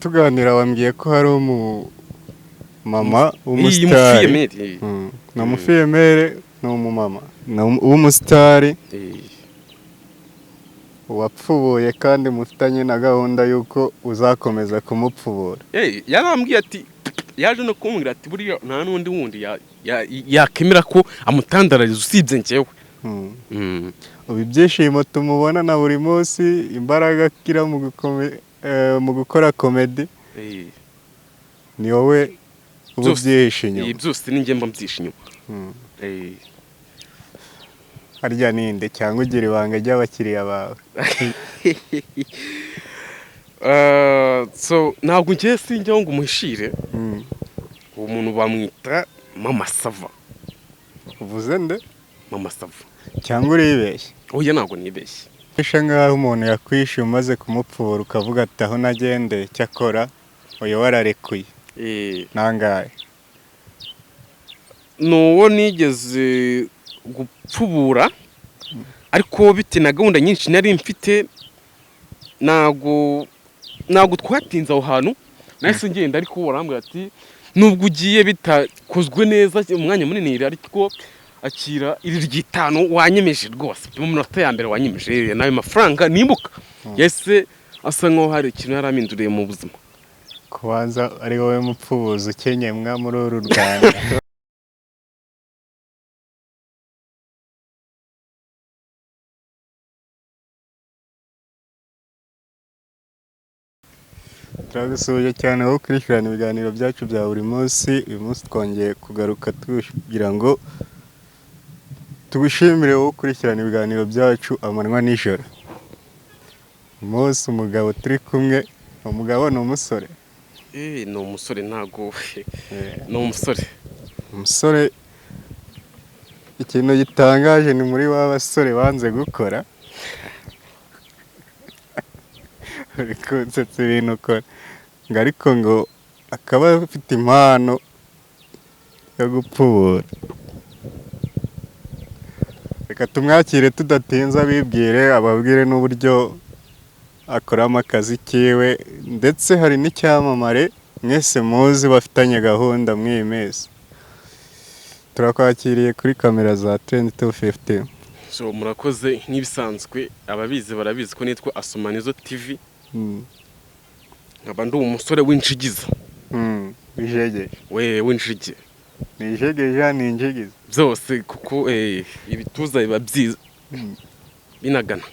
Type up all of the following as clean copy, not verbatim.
Tuganira wambwiye ko hari umumama w'umusitari. Umufille-mère. Ni umufille-mère, ni umumama w'umusitari wapfubuye, kandi mufitanye na gahunda y'uko uzakomeza kumupfubura. Yarambwiye ati, yaje no kumbwira ati buriya nta n'undi wundi yakemera ko amutandarariza usibye njyewe. Ubu ibyishimo tumubona na buri munsi, imbaraga agira mu gukora comedy, ni wowe uba ubyihishe inyuma. Byose ni njye mba mbyishe inyuma. Harya ninde, cyangwa ugira ibanga ry'abakiriya bawe? So ntabwo ngiye, sinjyaho ngo umuhishire. Uwo muntu bamwita Mama Sava. Uvuze nde? Mama Sava. Cyangwa uribeshya? Oya, ntabwo nibeshye. Isha ngaho umuntu yakwishyuye umaze kumupfura, ukavuga ati aho nagendeye cyakora uyu wararekuye, nangahe? Ni uwo nigeze gupfubura, ariko bitewe na gahunda nyinshi nari mfite, ntabwo twatinze aho hantu, nahise ngenda. Ariko barambwira ati nubwo ugiye bitakozwe neza umwanya munini, ariko akira iri ry'itanu, wanyemeje rwose mu minota ya mbere, wanyemeje n'ayo mafaranga. Nibuka yahise asa nkaho hari ikintu yari aminduriye mu buzima. Kubanza ari wowe mupfubuzi ukenyemwa muri uru Rwanda. Turagusuhuje cyane wowe ukurikirana ibiganiro byacu bya buri munsi. Uyu munsi twongeye kugaruka kugira ngo tugushimire wowe ukurikirana ibiganiro byacu amanywa n'ijoro. Umunsi umugabo turi kumwe, umugabo ni umusore. Ni umusore, ntago ni umusore. Umusore, ikintu gitangaje ni muri ba basore banze gukora. Uri kunsetsa ibintu ukora ngo, ariko ngo akaba afite impano yo gupfubura. Reka tumwakire tudatinze, abibwire, ababwire n'uburyo akoramo akazi kiwe, ndetse hari n'icyamamare mwese muzi bafitanye gahunda muri iyi minsi. Turakwakiriye kuri kamera za Trend 250. So murakoze. Nk'ibisanzwe, ababizi barabizi ko nitwa Asumanizo TV, nkaba ndi umusore w'inshigiza. Wijegeje. We w'inshige. Ni ijegeja, ni injigiza? Byose, kuko ibituza biba byiza binagana.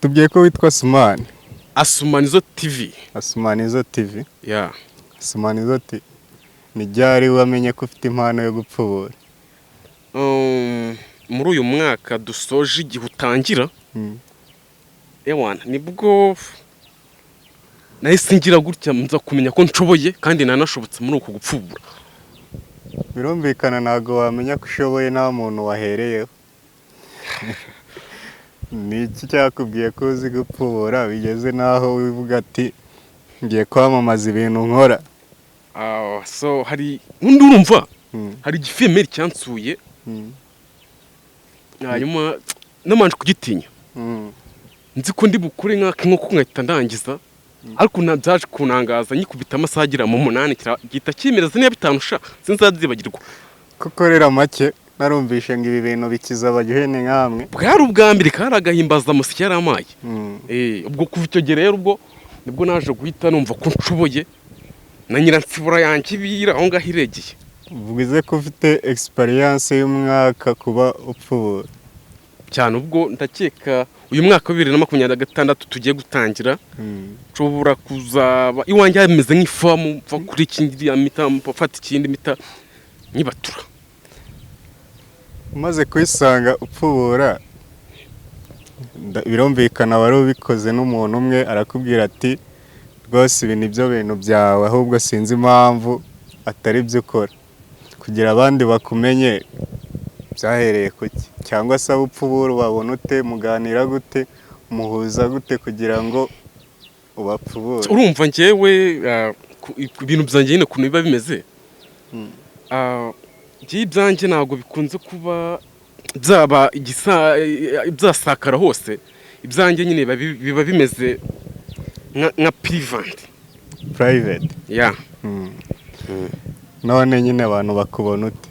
Tubwiye ko witwa Sumani? Asumanizo TV. Asumanizo TV. Ya. Asumanizo TV, ni ryari wamenye ko ufite impano yo gupfubura? Muri uyu mwaka dusoje, igihe utangira, ewana, nibwo nahise ngira gutya nza kumenya ko nshoboye kandi nanashobotse muri uku gupfubura. Birumvikana, ntabwo wamenya ko ushoboye nta muntu wahereyeho. Ni iki cyakubwiye ko uzi gupfubura, bigeze n'aho wivuga ati ngiye kwamamaza ibintu nkora? Ah, so hari undi, urumva, hari igifille-mère cyansuye, hanyuma namanje kugitinya, nzi ko ndi bukure nk'aka nk'uko nkahita ndangiza, ariko nta byaje kunangaza, nyikubita amasaha agera mu 8 gihita kimereza niba 5 sha, sinzabyibagirwa. Ko ukorera make, narumvishe ngo ibi bintu bikiza abagihene nkamwe. Bwari ubwa mbere, kari agahimbazamusyi yaramaye. Ubwo kuva icyo gihe rero, ubwo nibwo naje guhita numva ko nshoboye, na nyiransibura yanjye ibira aho ngaho iregeye. Uvuze ko ufite experience y'umwaka kuba upfubura? Cyane. Ubwo ndakeka uyu mwaka wa 2026 tugiye gutangira, nshobora kuzaba iwanjye hameze nk'ifamu, mva kuri iki ngiriya mita mfata ikindi mita nyibatura. Umaze kwisanga upfubura, birumvikana wari ubikoze n'umuntu umwe arakubwira ati rwose ibi ni byo bintu byawe, ahubwo sinzi impamvu atari byo ukora kugira abandi bakumenye. Byahereye kuki? Cyangwa se abo upfubura ubabona ute? Muganira gute? Muhuza gute kugira ngo ubapfubure? Urumva, njyewe ibintu byanjye nyine ukuntu biba bimeze, njyewe ibyanjye ntabwo bikunze kuba byaba byasakara hose. Ibyanjye nyine biba bimeze nka private. Private. Ya. None nyine abantu bakubona ute?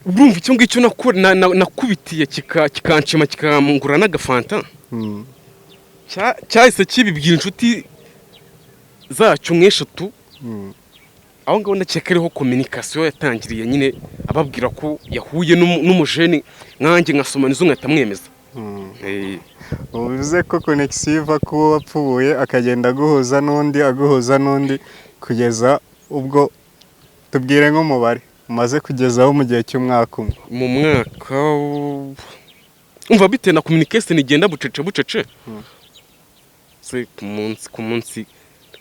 Urumva icyo ngicyo nakubitiye kikanshima, kikamungura n'agafanta. Cyahise kibibwira inshuti zacyo nk'eshatu. Aho ngaho ndakeka ariho communication yatangiriye nyine, ababwira ko yahuye n'umujene nkanjye, nkasoma nizo nkahita mwemeza. Ubu bivuze ko connection iva ku wo wapfuye, akagenda aguhuza n'undi, aguhuza n'undi, kugeza ubwo tubwire nk'umubare umaze kugezaho mu gihe cy'umwaka umwe. Mu mwaka, umva, bitewe na communication igenda bucece bucece, se ku munsi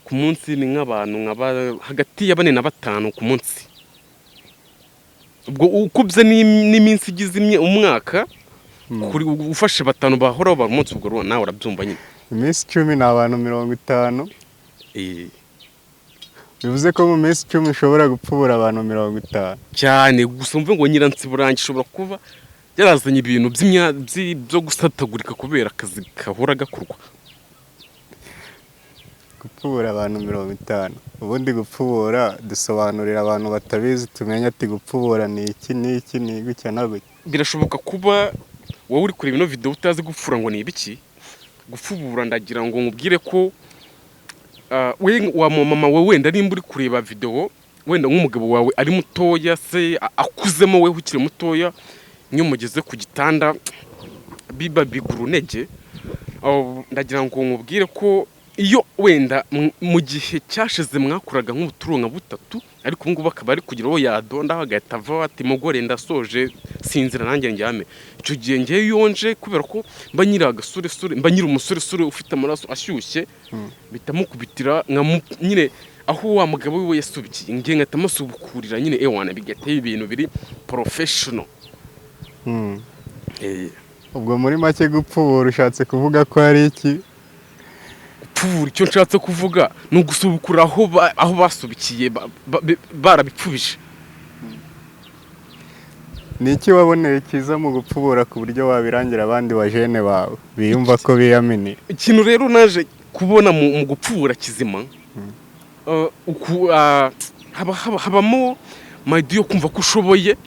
ku munsi ni nk'abantu hagati ya bane na batanu ku munsi. Ubwo ukubye n'iminsi igize umwaka, kuri ufashe batanu bahoraho buri munsi, ubwo rero nawe urabyumva nyine. Iminsi 10 ni abantu 50. Bivuze ko mu minsi 10 ushobora gupfubura abantu 50. Cyane gusa. Mve ngo nyiransiburangi ishobora kuba yarazanye ibintu byo gusatagurika kubera akazi gahora gakorwa. Gupfubura abantu 50. Ubundi gupfubura, dusobanurira abantu batabizi, tumenye ati gupfubura ni iki n'iki, ni gutya na gutya. Birashoboka kuba wowe uri kureba ino video utazi gupfura ngo ni ibiki. Gupfubura, ndagira ngo nkubwire ko we wa mama we, wenda nimba uri kureba video, wenda nk'umugabo wawe ari mutoya se akuzemo, we ukiri mutoya, niyo mugeze ku gitanda biba bigura intege. Ndagira ngo nkubwire ko iyo wenda mu gihe cyashize mwakoraga nk'ubuturo nka butatu, ariko ubu ngubu akaba ari kugira uwo yadonda agahita ava ati: "Mugore, ndasoje, sinzira nanjye ndyame." Icyo gihe ngewe yonje, kubera ko mba nyiri agasoresore, mba nyiri umusoresore ufite amaraso ashyushye, mpita mukubitira nka nyine aho wa mugabo we yasubikiye, ngiye nkahita musubukurira nyine, ewana, bigateye ibintu biri professional. Ubwo muri make gupfubura ushatse kuvuga ko ari iki? Gupfubura, icyo nshatse kuvuga ni ugusubukura aho basubikiye barabipfubije. Ni iki waboneye cyiza mu gupfubura ku buryo wabirangira abandi bajene bawe biyumva ko biyaminiye? Ikintu rero naje kubona mu gupfubura kizima, habamo mayidi yo kumva ko ushoboye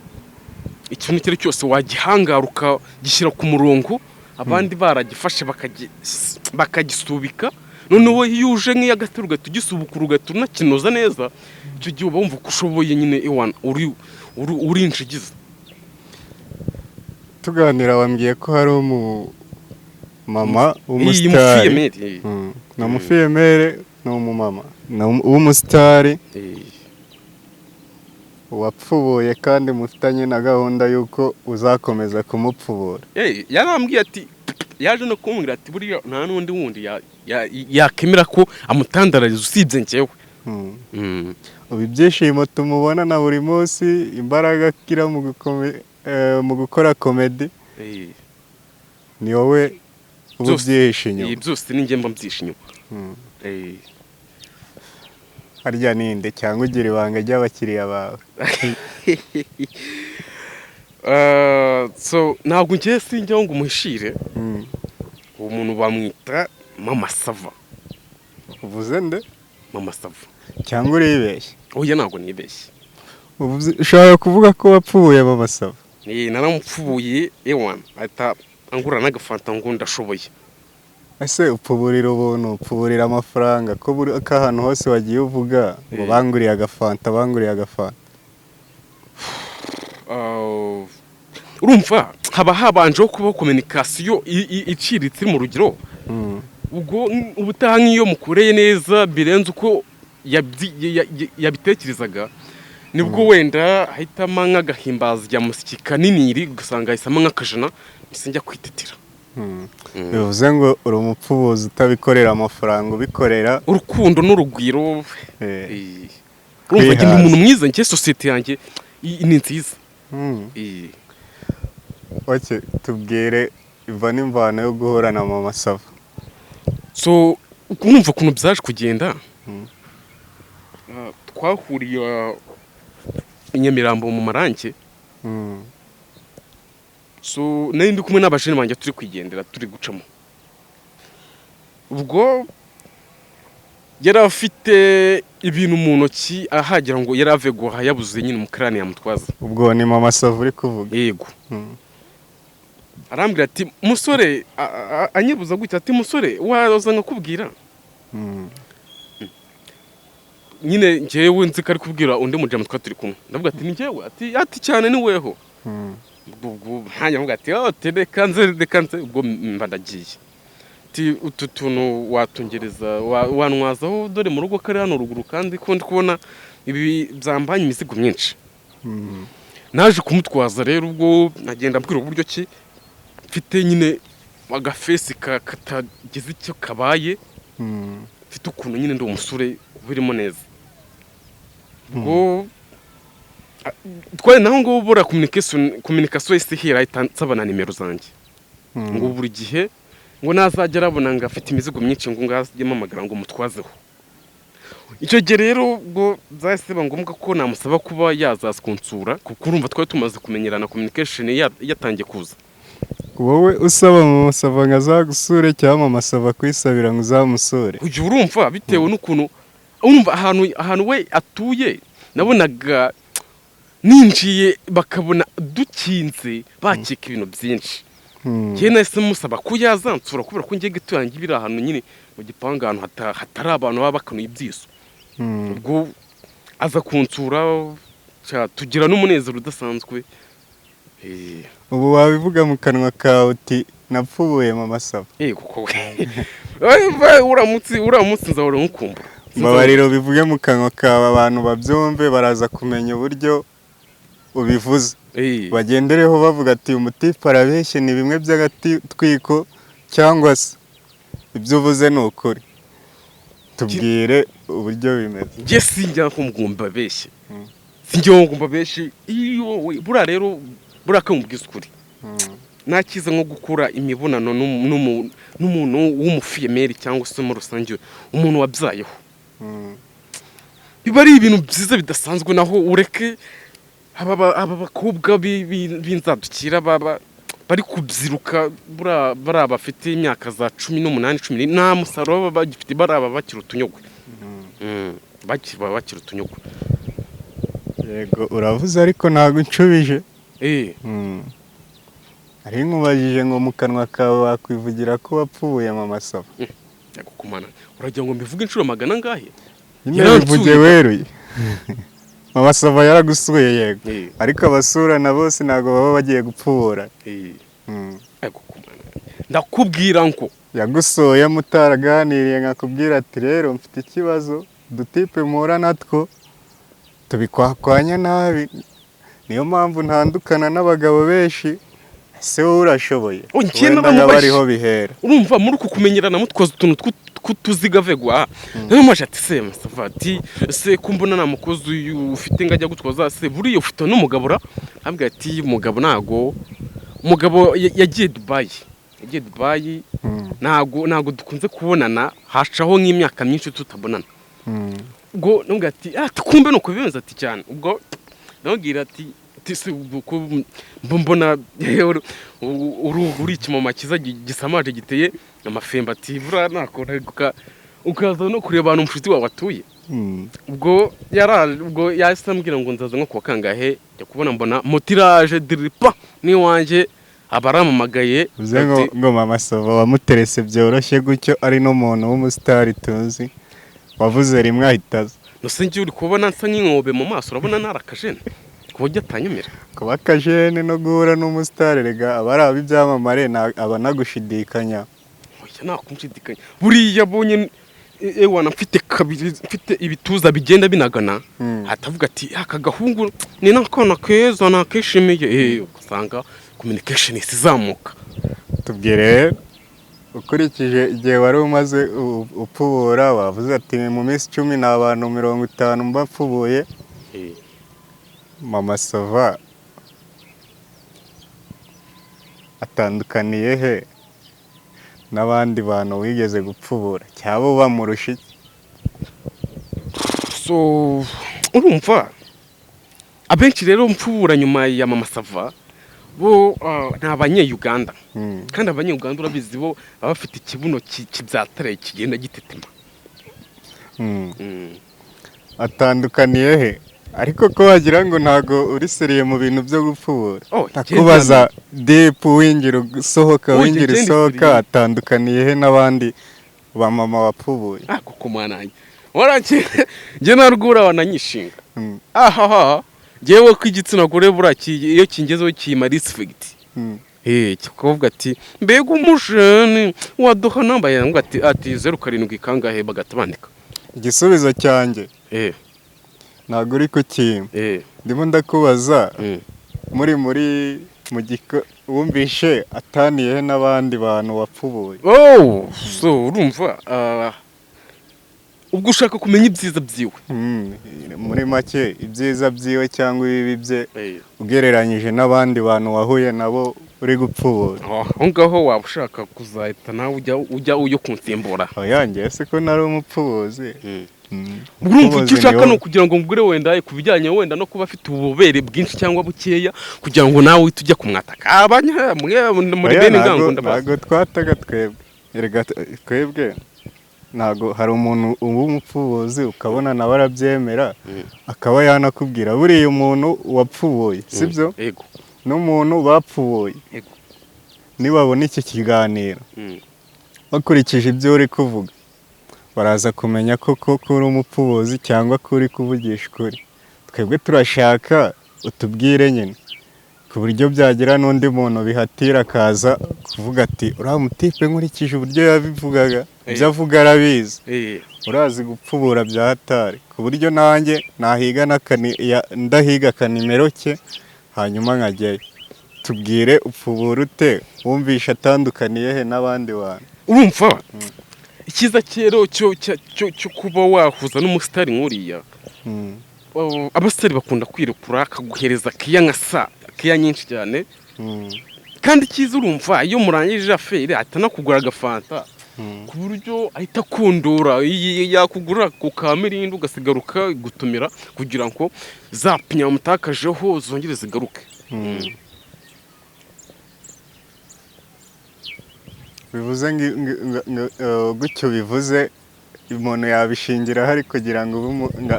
ikintu icyo ari cyo cyose, wagihangara ukagishyira ku murongo abandi baragifashe bakagisubika. Noneho iyo uje nk'iyo agatero ugahita ugisubukura, ugahita unakinoza neza, icyo gihe uba wumva ko ushoboye nyine, ewana, uri inshigiza. Tuganira wambwiye ko hari umumama Iyi w'umusitari. Mufiyemeri. Ni umufiyemere, ni umumama, ni w'umusitari wapfubuye, kandi mufitanye na gahunda y'uko uzakomeza kumupfubura. Yarambwiye ati, yaje no kumbwira ati buriya nta n'undi wundi yakemera ko amutandaraza usibye njyewe. Ubu ibyishimo tumubona na buri munsi, imbaraga agira mu gukora comedy, ni wowe uba ubyihishe inyuma. Byose ni njye mba mbyishe inyuma. Harya ninde, cyangwa ugira ibanga ry'abakiriya bawe? So ntabwo ngiye, sinjyaho ngo umuhishire. Uwo muntu bamwita Mama Sava. Uvuze nde? Mama Sava. Cyangwa uribeshya? Oya, ntabwo nibeshye. Ushobora kuvuga ko wapfuye Mama Sava? Naramupfubuye, ewana, ahita angura n'agafanta ngo ndashoboye. Ese upfuburira ubuntu, upfuburira amafaranga, ko buri ko ahantu hose wagiye uvuga ngo banguriye agafanta, banguriye agafanta? Urumva haba habanjeho kubaho communication iciriritse iri mu rugero. Ubwo ubutaha nk'iyo mukoreye neza birenze uko yabitekerezaga, nibwo wenda ahitamo nk'agahimbaza rya musiki kanini, ugasanga ahisemo nk'akajana, mbese njya kwitetera. Bivuze ngo uri umupfubuzi utabikorera amafaranga, ubikorera urukundo n'urugwiro. Urumva njye ndi Kwihaza. umuntu mwiza, njye sosiyete yanjye ni nziza. Okay, tubwire iva n'imvano yo guhura na Mama Sava. So urumva ukuntu byaje kugenda. Twahuriye i Nyamirambo mu Marange. So nari ndi kumwe n'abajene banjye, turi kwigendera, turi gucamo, ubwo Yari afite ibintu mu ntoki, ahagira ngo yari avuye guhaha, yabuze nyine umukarani yamutwaza. Ubwo ni Mama Sava uri kuvuga? Yego. Arambwira ati: "Musore," anyibuza gutya ati: "Musore, waza nkakubwira?" Nyine njyewe nzi ko ari kubwira undi mujama twari turi kumwe. Ndavuga ati: "Ni njyewe." Ati: "Cyane, ni weho." Ubwo ntanjye mvuga ati: "Oh, reka nze, reka nze." Ubwo mba ndagiye, ati: "Utu tuntu watungereza, wantwazaho, dore mu rugo kari hano ruguru, kandi ko ndi kubona ibi byambanye imizigo myinshi." Naje kumutwaza rero, ubwo nagenda mbwira uburyo ki mfite nyine agafesi katagize icyo kabaye, mfite ukuntu nyine ndi umusore ubirimo neza. Ubwo twari naho ngo buriya communication yahise ihera, ahita nsaba na nimero zanjye, ngo buri gihe ngo nazajya arabona ngo afite imizigo myinshi, ngo ngajye mpamagara ngo mutwazeho. Icyo gihe rero ubwo byahise biba ngombwa ko namusaba kuba yazaza kunsura, kuko urumva twari tumaze kumenyerana, communication yatangiye kuza. Wowe usaba Mama Sava ngo azagusure, cyangwa Mama Sava kwisabira ngo uzamusure? Ujya urumva, bitewe n'ukuntu urumva ahantu we atuye, nabonaga ninjiye bakabona dukinze, bakeka ibintu byinshi. Njyewe nahise musaba ko yazansura, kubera ko ngiye ghetto yanjye biri ahantu nyine mu gipangu, ahantu hatari abantu baba bakanuye ibyiso. Ubwo aza kunsura, tugira n'umunezero udasanzwe. Ubu wabivuga mu kanwa kawe uti: "Napfubuye Mama Sava"? Kuko uramutse nzahora nkukumbura. Mbabariro, bivuge mu kanwa kawe abantu babyumve, baraza kumenya uburyo ubivuze, bagendereho bavuga ati: "Umutipe arabeshye, ni bimwe by'agatwiko," cyangwa se ibyo uvuze ni ukuri. Tubwire uburyo bimeze. Njye sinjya ngo mbabeshye, sinjya ngo mbabeshye. Iyo we buriya rero, buriya kamubwiza ukuri, nta cyiza nko gukora imibonano n'umuntu w'umufille-mère, cyangwa se muri rusange umuntu wabyayeho. Biba ari ibintu byiza bidasanzwe. Naho ureke aba bakobwa b'inzadukira baba bari kubyiruka, buriya bafite imyaka za 18, 14, nta musaruro baba bagifite, bariya baba bakiri utunyogwe. Baba bakiri utunyogwe. Yego, uravuze ariko ntabwo unshubije. Ari nkubajije ngo mu kanwa kawe wakwivugira ko wapfuye Mama Sava? Yego kumana, uragira ngo mbivuge inshuro magana angahe? Nyine Yaransuye. bivuge weruye. Mama Sava yaragusuye, yego, ariko abasurana bose ntabwo baba bagiye gupfubura. Yego kumana, ndakubwira ngo Yagusoye mutaraganiriye, nkakubwira ati: "Rero mfite ikibazo, udutipe mpura natwo tubikwakwanya nabi, niyo mpamvu ntandukana n'abagabo benshi. Ese wowe urashoboye?" Oh, njye Wenda naramubajije. aba ariho bihera. Urumva muri uku kumenyerana mutwaza utuntu tw'utuziga vegwa, naramubaje ati: "Se Mustafa," ati, "se ko mbona nta mukozi uyu ufite ngo ajya gutwaza, se buriya ufite n'umugabo ra?" Arambwira ati: "Umugabo ntago, umugabo yagiye Dubayi, yagiye Dubayi." Ntago dukunze kubonana, hacaho nk'imyaka myinshi tutabonana. Ubwo namubwira ati: "Ah, kumbe nuko bimeze." Ati: "Cyane." Ubwo ndamubwira ati: "Se ubwo ko mbona uri ikimama cyiza gisamaje giteye amafemba," ati: "buriya nakora ukaza no kureba ahantu umushuti wawe atuye." Ubwo yaraje, ubwo yahise ambwira ngo nzaza nko kuwa kangahe. Njya kubona mbona moto iraje diripa n'iwanjye, aba arampamagaye. Uze ngo ati, ngo Mama Sava wamuterese byoroshye gutyo, ari n'umuntu w'umusitari tuzi, wavuze rimwe ahita aza? Nose njye uri kubona nsa nk'inkobe mu maso, urabona narakajene ku buryo atanyumira? Kuba akajene no guhura n'umusitari, rega aba ari ab'ibyamamare, aba anagushidikanya. Oya, nta kunshidikanya. Buriya abonye ewana mfite kabiri, mfite ibituza bigenda binagana, atavuga ati: "Aka gahungu ni n'akana keza, nakishimiye." Ugasanga communication izamuka. Tubwire rero, ukurikije igihe wari umaze upfubura, wavuze ati mu minsi 10 ni abantu 50 mba mpfubuye. Mama Sava atandukaniye he n'abandi bantu wigeze gupfubura, cyangwa bamurusha iki? So urumva abenshi rero mpfubura nyuma ya Mama Sava bo ni Abanye-Uganda. Kandi Abanye-Uganda urabizi, bo baba bafite ikibuno kibyataraye kigenda gitetema. Atandukaniye he? Ariko ko wagira ngo ntago uri sérieux mu bintu byo gupfubura? Oh, Ndakubaza deep, winjira usohoka, Oh, winjira ngende usohoka. Sérieux. Atandukaniye he n'abandi ba mama wapfubuye? Ah, kuko mwana waranjye, njye narwo wananyishinga. Ahaha, njyewe ko igitsina gore buriya iyo kingezeho kiyima respect. Kikavuga ati: "Mbega umujene, waduha namba yawe?" Ati 07 kangahe? Bagahita bandika. Igisubizo cyanjye ntabwo uri kukimpa. Ndimo ndakubaza muri mu giko wumvishe ataniye he n'abandi bantu wapfubuye? Oh, so urumva, ubwo ushaka kumenya ibyiza byiwe? Muri make, ibyiza byiwe cyangwa ibibi bye ugereranyije n'abandi bantu wahuye nabo uri gupfubura. Oh, aho ngaho waba ushaka kuzahita nawe ujya ujya kunsimbura. Oya, njye se ko nari umupfubuzi? Urumva icyo Umupfubuzi ushaka ni ni wowe. ukugira ngo ngure wenda ku bijyanye wenda no kuba afite ububobere bwinshi cyangwa bukeya, kugira ngo nawe uhite ujya kumwataka abanya mwe muri Oya, bene ntago ngango ndabaza. Ntago twataga twebwe. Erega twebwe ntago hari umuntu uba umupfubuzi ukabona nawe arabyemera, akaba yanakubwira. Buriya umuntu wapfubuye, sibyo? Yego. N'umuntu bapfubuye, nibabona iki kiganiro, bakurikije ibyo uri kuvuga, baraza kumenya koko ko uri umupfubuzi cyangwa ko uri kuvugisha ukuri. Twebwe turashaka utubwire nyine ku buryo byagira n'undi muntu bihatira akaza kuvuga ati: "Uriya mutipe, nkurikije uburyo yabivugaga, ibyo avuga arabizi, urazi gupfubura bya hatari," ku buryo nanjye nahiga ndahiga akanimero ke hanyuma nkajyayo. Tubwire, upfubura ute? Wumvishe atandukaniye he n'abandi bantu? Urumva icyiza rero cyo kuba wahuza n'umusitari nk'uriya, abasitari bakunda kwirekura, akaguhereza care nka sa care nyinshi cyane. Kandi icyiza, urumva iyo murangije affaire ahita anakugura agafanta, ku buryo ahita akundura. Yakugura ku ka Mirinda ugasigaruka gutumira kugira ngo za pinya wamutakajeho zongere zigaruke. Bivuze gutyo, bivuze umuntu yabishingira hari kugira ngo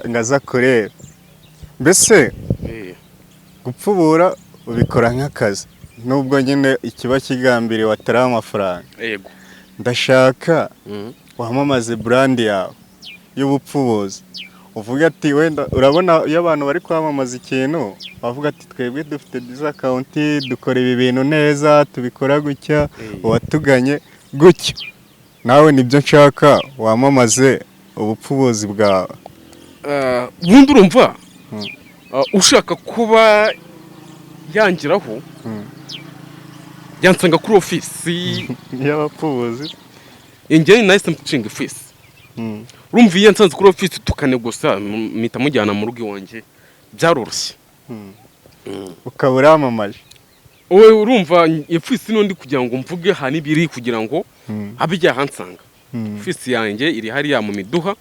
ngo aze akurebe mbese. Gupfubura ubikora nk'akazi, nubwo nyine ikiba kigambiriwe atari amafaranga. Yego. Ndashaka wamamaze brand yawe y'ubupfubuzi, uvuge ati wenda urabona iyo abantu bari kwamamaza ikintu bavuga ati: "Twebwe dufite discount, dukora ibi bintu neza, tubikora gutya, uwatuganye gutya." Nawe nibyo nshaka, wamamaze ubupfubuzi bwawe. Ubundi urumva, ushaka kuba yangiraho, yansanga kuri ofisi. Y'abapfubuzi? Njyewe nahise nshinga ofisi. Urumva iyo nsanze kuri ofisi tukanegosa, mpita mujyana mu rugo iwanjye, byaroroshye. Ukaba uramamaje. Wowe urumva ofisi n'undi kugira ngo mvuge ahantu ibiri kugira ngo abe yahansanga. Ofisi yanjye iri hariya mu Miduha.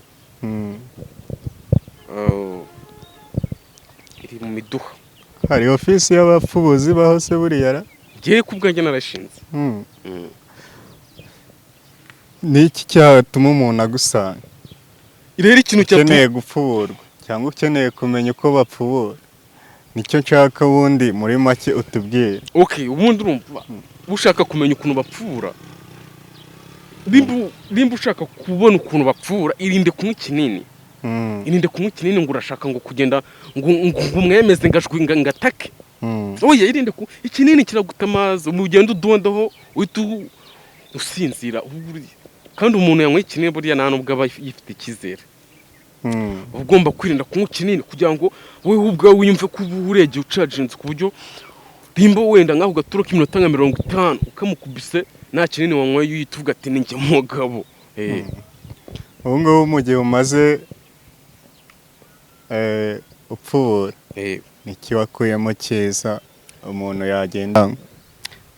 Iri mu Miduha. Hari ofisi y'abapfubuzi baho se buriya ra? Ngewe ku bwanjye narashinze. Ni iki cyatuma umuntu agusanga Rero ikintu cyatuma ukeneye gupfuburwa cyangwa ukeneye kumenya uko bapfubura? Nicyo nshaka ubundi muri make utubwire. Okay, ubundi urumva ushaka kumenya ukuntu bapfura, nimba ushaka kubona ukuntu bapfura, irinde kunywa ikinini. Irinde kunywa ikinini ngo urashaka ngo kugenda ngo umwemeze ngo ashwi ngo atake. Oya, irinde ku ikinini, kiragutamaza ugenda udondaho uhita usinzira. Kandi umuntu yanyweye ikinini buriya nta nubwo aba yifite icyizere. Uba ugomba kwirinda kunywa ikinini kugira ngo wowe ubwawe wiyumve ko uba uregeye ucaginze, ku buryo nimba wenda nk'ako gaturo k'iminota nka 50 ukamukubise nta kinini wanyweye, uhita uvuga ati: "Ni njye mugabo." Ubu ngubu mu gihe umaze upfubura, niki wakuyemo cyiza umuntu yagenda?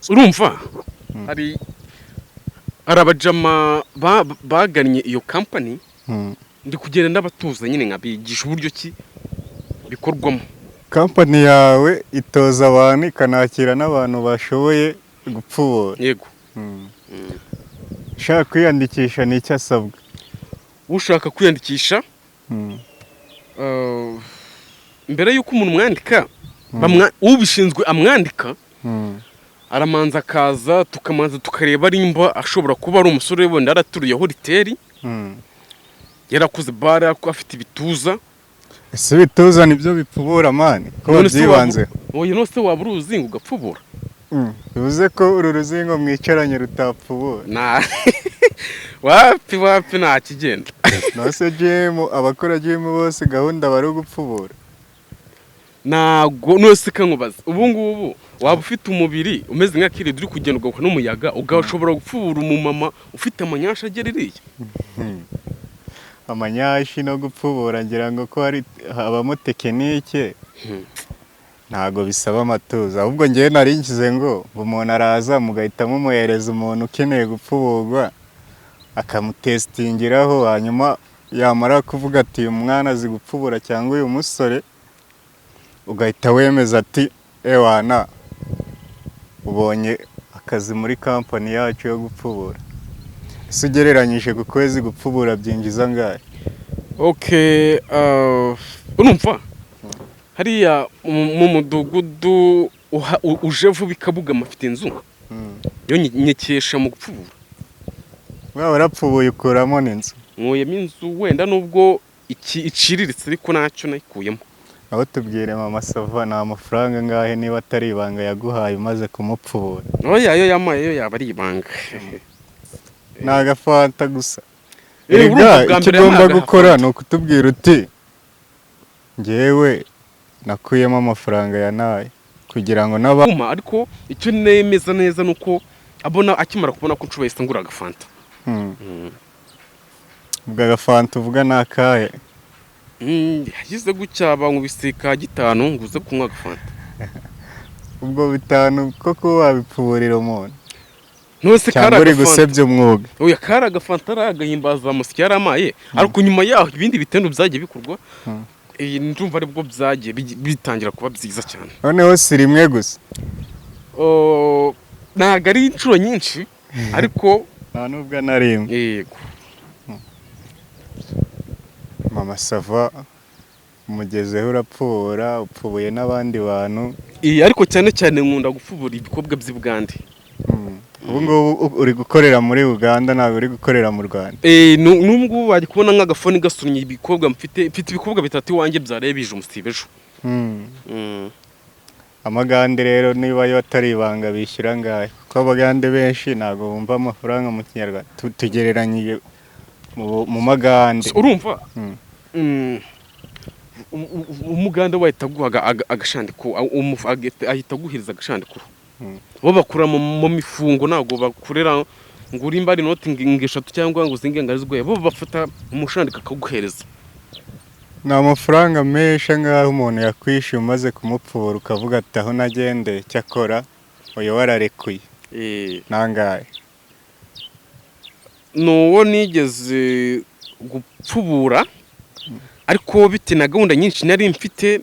Urumva hari abajama bagannye iyo kampani, ndi kugenda ndabatoza nyine, nkabigisha uburyo ki bikorwamo. Kampani yawe itoza abantu ikanakira n'abantu bashoboye gupfubura? Yego. Ushaka kwiyandikisha ni icyo asabwa? Ushaka kwiyandikisha, mbere y'uko umuntu mwandika, ubishinzwe amwandika, aramanza akaza, tukamanza tukareba nimba ashobora kuba ari umusore wenda yaraturiye horiteri, yarakoze bare, afite ibituza. Ese ibituza nibyo bipfubura, man, ko None se babyibanze? Oya, none se waba uruzingo ugapfubura? Bivuze ko uru ruzingo mwicaranye rutapfubura? Na wapi, wapi, nta kigenda. Nose gym, abakora gym bose gahunda bari gupfubura? Ntago. Nose kankubaza, ubu ngubu waba ufite umubiri umeze nka kiridi, uri kugenda ugahura n'umuyaga, ugashobora gupfubura umumama ufite amanyasha agera iriya? Amanyashi no gupfubura, ngira ngo ko hari habamo technique, ntago bisaba amatuza. Ahubwo ngewe nari ngize ngo umuntu araza mugahita mumuhereza umuntu ukeneye gupfuburwa, akamutesitingiraho, hanyuma yamara kuvuga ati uyu mwana azi gupfubura cyangwa uyu musore, ugahita wemeza ati ewana, ubonye akazi muri kampani yacu yo gupfubura. Ese ugereranyije ku kwezi gupfubura byinjiza angahe? Okay, urumva hariya mu mudugudu uje vuba ikabugama afite inzu yo nyikesha mu gupfubura. Waba warapfubuye ukuramo n'inzu? Nkuyemo inzu, wenda nubwo iki iciriritse, ariko ntacyo nayikuyemo. Aho tubwire, Mama Sava ni amafaranga angahe, niba atari ibanga, yaguhaye umaze kumupfubura? Oya, ayo yamaye yo yaba ari ibanga. Ni agafanta gusa. Urumva Erega bwa icyo mbere ugomba yampaye gukora agafanta. ni ukutubwira uti ngewe nakuyemo amafaranga ya nayo, kugira ngo n'aba Kuma, ariko icyo nemeza neza ni uko abona, akimara kubona ko nshoboye, ngura agafanta. Ubwo agafanta uvuga ni akahe? Yagize gutya bankubise ka gitanu ngo uze kunywa agafanta. Ubwo bitanu koko wabipfuburira umuntu? None se kari Cyangwa uri agafanta? gusebya umwuga? Oya, kari agafanta, ari agahimbazamusyi yaramaye, ariko nyuma yaho ibindi bitendo byagiye bikorwa. Ndumva aribwo byagiye bitangira kuba byiza cyane. Noneho si rimwe gusa? Oh, ntabwo ari inshuro nyinshi, ariko Nta nubwo na rimwe? Yego. Mama Sava umugezeho, urapfubura, upfubuye n'abandi bantu. Ariko cyane cyane nkunda gupfubura ibikobwa by'i Bugande. Ubu ngubu uri gukorera muri Uganda, ntabwo uri gukorera mu Rwanda? N'ubu ngubu wajya kubona nk'agafoni gasunnye ibikobwa, mfite ibikobwa bitatu iwanjye byaraye bije umusibe ejo. Amagande rero, niba yo atari ibanga, bishyura angahe? Kuko abagande benshi ntabwo bumva amafaranga mu Kinyarwanda. Tugereranyije mu magande. So, urumva, umuganda we ahita aguha agashandiko, ahita aguhereza agashandiko. Bo bakura mu mifungo, ntabwo bakorera ngo urimba ari inoti ngo eshatu cyangwa ngo zinge ngo arizwe, bo bafata umushandiko akaguhereza. Ni amafaranga menshi angahe umuntu yakwishyuye umaze kumupfura, ukavuga ati aho nagendeye cyakora uyu wararekuye? Nangahe? Ni uwo nigeze gupfubura, ariko bitewe na gahunda nyinshi nari mfite,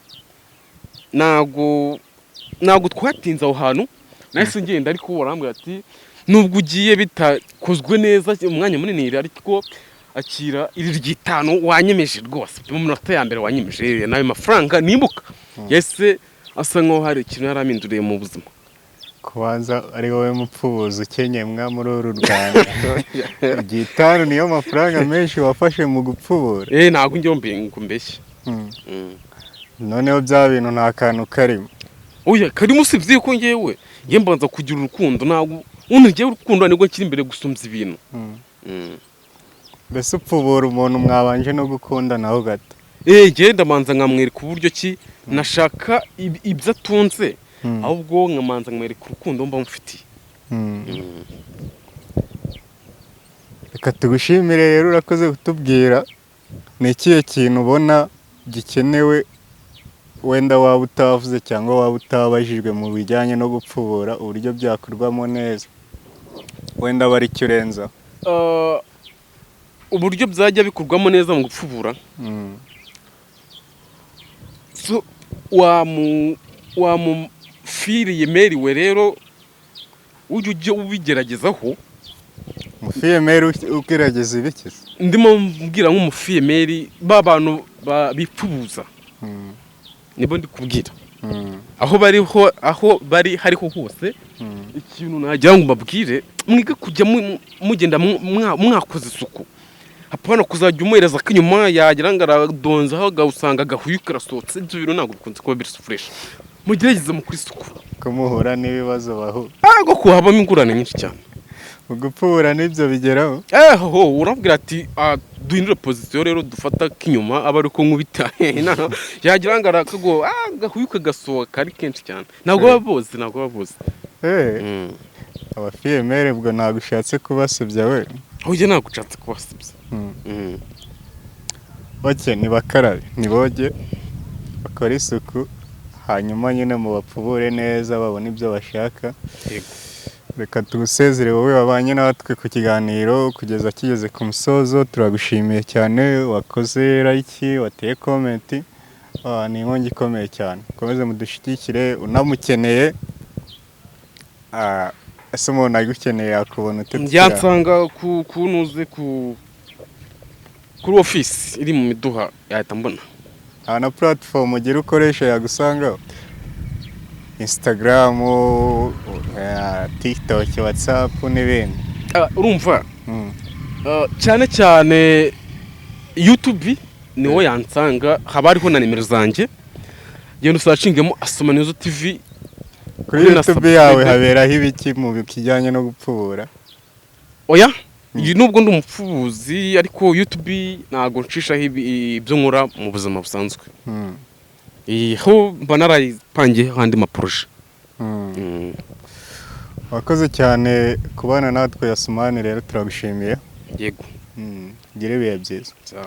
ntago twatinze aho hantu, nahise ngenda. Ariko barambwira ati nubwo ugiye bitakozwe neza umwanya munini, ariko akira iri ry'itanu, wanyemeje rwose mu minota ya mbere, wanyemeje n'ayo mafaranga nibuka yahise asa nkaho hari ikintu yari aminduriye mu buzima. Kubanza ari wowe mupfubuzi ukenyemwa muri uru Rwanda, igitanu niyo mafaranga menshi wafashe mu gupfubura? Ntabwo njyewe ngo mbeshye. Noneho bya bintu nta kantu karimo? Oya, karimo, usibye yuko ngewe ngewe mbanza kugira urukundo, ntabwo ubundi ngewe urukundo nibwo nkiri imbere gusumbya ibintu. Mbese upfubura umuntu mwabanje no gukundanaho gato? Ngewe ndamanza nkamwereka uburyo ki nashaka ibyo atunze, ahubwo nkamanza nkamwereka urukundo mba mufitiye. Reka tugushimire rero, urakoze kutubwira. Ni ikihe kintu ubona gikenewe, wenda waba utavuze cyangwa waba utabajijwe, mu bijyanye no gupfubura, uburyo byakorwamo neza, wenda aba aricyo urenzaho? Uburyo byajya bikorwamo neza mu gupfubura, so wamufiriye meriwe rero, ujye ujya ubigeragezaho. Umufiyemeri ugerageza ibikiza? Ndimo mbwira nk'umufille-mère, ba bantu bipfubuza, nibo ndi kubwira. Aho bari ho, aho bari hariho hose, ikintu nagira ngo mbabwire, mwige kujya mugenda mwakoze isuku. Hapana kuzajya umuhereza ak'inyuma, yagira ngo aradonzaho usanga agahuyu karasohotse. Ibyo bintu ntabwo bikunze kuba biri fresh. Mugerageze mukore isuku. Ko muhura n'ibibazo bahu? Ntabwo kuhabamo ingorane nyinshi cyane. Mu gupfura n'ibyo bigeraho? Eho urabwira ati: "Ah, duhindure position rero, dufata k'inyuma aba ari ko nkubita." Yagira ngo arakago, agahuyu kagasohoka ari kenshi cyane. Ntabwo baba bozi, ntabwo baba bozi. Abafille-mère ubwo ntabwo ushatse kubasebya we? Oya, ntabwo ushatse kubasebya. Ok, nibakarabe, niboge, bakore isuku, hanyuma nyine mubapfubure neza babone ibyo bashaka. Yego. Reka tugusezere wowe wabanye natwe ku kiganiro kugeza kigeze ku musozo. Turagushimiye cyane, wakoze like, wateye comment. Ni inkongi ikomeye cyane. Mukomeze mudushyigikire. Unamukeneye, ese umuntu agukeneye yakubona ute? Yansanga ku kunuze ku kuri office iri mu Miduha, yahita mbona. Nta na platform ugira ukoresha yagusangaho? Instagram, TikTok, WhatsApp n'ibindi? Urumva, cyane cyane YouTube niho yansanga, haba hariho na nimero zanjye. Genda usearchingemo Asumani TV. Kuri Kuri na YouTube yawe subscribe. haberaho ibiki mu kijyanye no gupfubura? Oya, iyi nubwo ndi umupfubuzi, ariko YouTube ntabwo nshishaho ibyo nkora mu buzima busanzwe. Ho mba narayipangiyeho andi maprojets. Wakoze cyane kubana natwe, Yasumani. Rero turagushimiye. Yego. Ugire ibihe byiza. Sawa.